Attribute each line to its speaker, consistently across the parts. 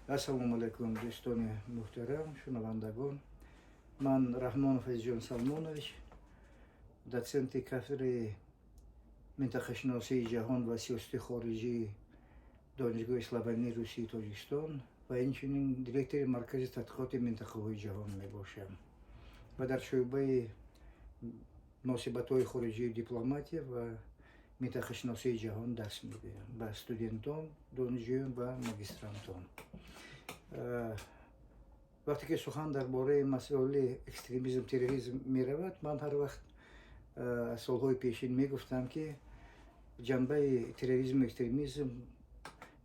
Speaker 1: Ассалому алайкум, дӯстони муҳтарам, шунавандагон. Ман Раҳмонов Азизҷон Салмонович, доценти кафедраи минтақашиносии ҷаҳон ва сиёсати хориҷии Донишгоҳи Славянии Русии Тоҷикистон ва инчунин директори Маркази тадқиқоти минтақаҳои ҷаҳон мебошам ва дар шӯъбаи муносибатҳои хориҷии дипломатия ва минтақашиносии ҷаҳон дарс мегӯям ба студентон, донишҷӯён ва магистрантон. Вақте ки сухан дар бораи масъалаи экстремизм, терроризм меравад, ман ҳар вақт аз солҳои пешин мегуфтам, ки ҷанбаи терроризму экстремизм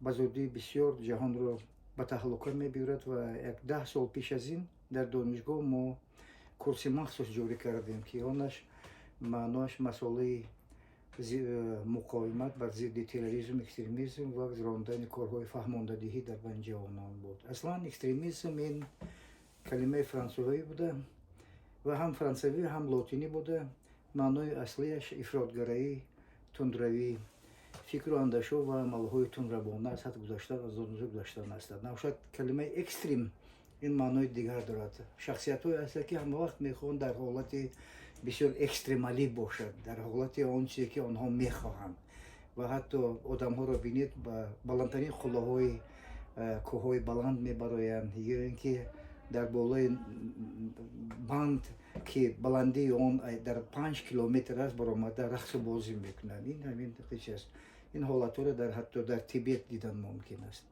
Speaker 1: ба зудӣ бисёр ҷаҳонро ба таҳлука мебиёрад. Ва як 10 сол пеш аз ин дар донишгоҳ мо курси махсус ҷорӣ кардем, ки онаш маъноаш масъалаи муқовимат бар зидди терроризму экстремизм ва гузарондани корҳои фаҳмондадиҳӣ дар байни ҷавонон буд. Аслан экстремизм ин калимаи франсузавӣ буда ва ҳам франсавӣ, ҳам лотинӣ буда, маънои аслиаш ифротгараӣ, тундравӣ, фикру андешо ва амалҳои тундравона, аз ҳад гузаштан, аз гузаштан ҳастанд. Набошад, калимаи экстрим ин маънои дигар дорад. Шахсиятҳое ҳастанд, ки ҳамавақт мехоҳанд дар ҳолати бисёр экстремалӣ бошад, дар ҳолати он чизе, ки онҳо мехоҳанд. Ва ҳатто одамҳоро бинед, ба баландтарин қуллаҳои кӯҳҳои баланд мебароянд ё ин ки дар болои банд, ки баландии он дар 5 километр аст, баромада рақсу бозӣ мекунанд. Ин ҳамин чиз аст. Ин ҳолатҳоро дар ҳатто дар Тибет дидан мумкин аст.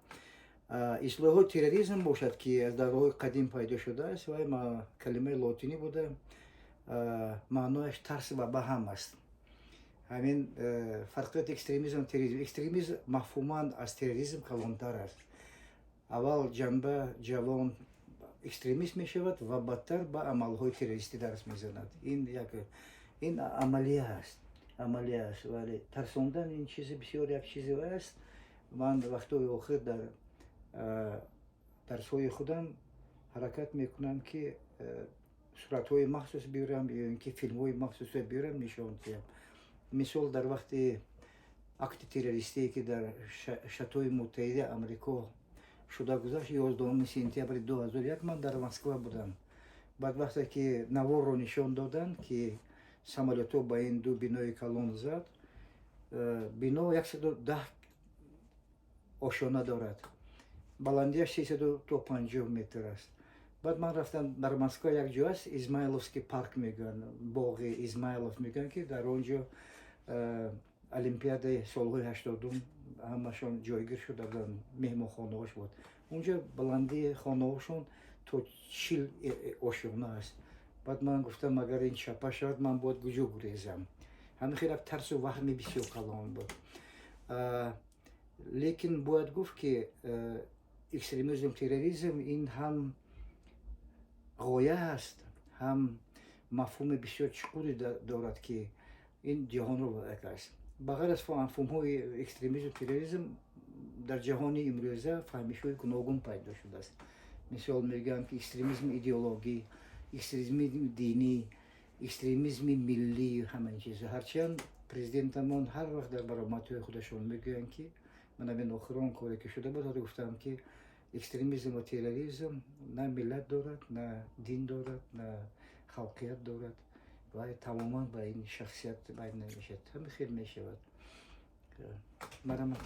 Speaker 1: Истилоҳои терроризм бошад, ки аз давраҳои қадим пайдо шудааст, вай калимаи лотинӣ буда, маънояш тарс ва баҳам аст. Ҳамин фарқияти экстремизм, терроризм: экстремизм мафҳуман аз терроризм калонтар аст. Аввал ҷанба ҷавон экстремист мешавад ва бадтар ба амалҳои террористӣ даст мезанад. Ин як ин амалия аст, амалия аст. Вале тарсондан ин чизи бисёр як чизе аст. Ман вақтҳои охир дар дарсҳои худам ҳаракат мекунам, ки суратҳои махсус биёрам ё ин ки филмҳои махсусе биёрам, нишон диҳам. Мисол, дар вақти акти террористие, ки дар Штатҳои Муттаҳидаи Амрико шуда гузашт, 11 сентябри 2001, ман дар Москва будам. Баъд вақте ки наворро нишон доданд, ки самолётҳо ба ин ду бинои калон зад, бино 110 ошёна дорад, баландиаш 350 метр аст. Баъд ман рафтам, дар Москва як ҷо аст, Измайловский парк мегӯянд, боғи Измайлов мегӯянд, ки дар он ҷо Олимпиадаи солҳои 80-ум ҳамашон ҷойгир шуда буданд, меҳмонхонаҳош буд унҷо. Баландии хонаҳошон то 40 ошёна аст. Баъд ман гуфтам, агар ин чапа шавад, ман бояд куҷо гурезам? Ҳамин хел як тарсу ваҳми бисёр калон буд. Лекин бояд гуфт, ки экстремизм, терроризм ин ҳам ғоя аст, ҳам мафҳуми бисёр чуқуре дорад, ки ин ҷаҳонро як аст. Ба ғайр аз мафҳумҳои экстремизм, терроризм, дар ҷаҳони имрӯза фаҳмишҳои гуногун пайдо шудааст. Мисол, мегӯям, ки экстремизми идеологӣ, экстремизми динӣ, экстремизми миллӣ, ҳама ин чизо. Ҳарчанд президентамон ҳар вақт дар баромадҳои худашон мегӯянд, ки ман ҳамин охирон коре, ки шуда буд, гуфтам, ки экстремизм ва терроризм на миллат дорад, на дин дорад, на халқият дорад ва тамоман ба ин шахсият байн намешавад. Ҳамин хел мешавад. Марҳамат.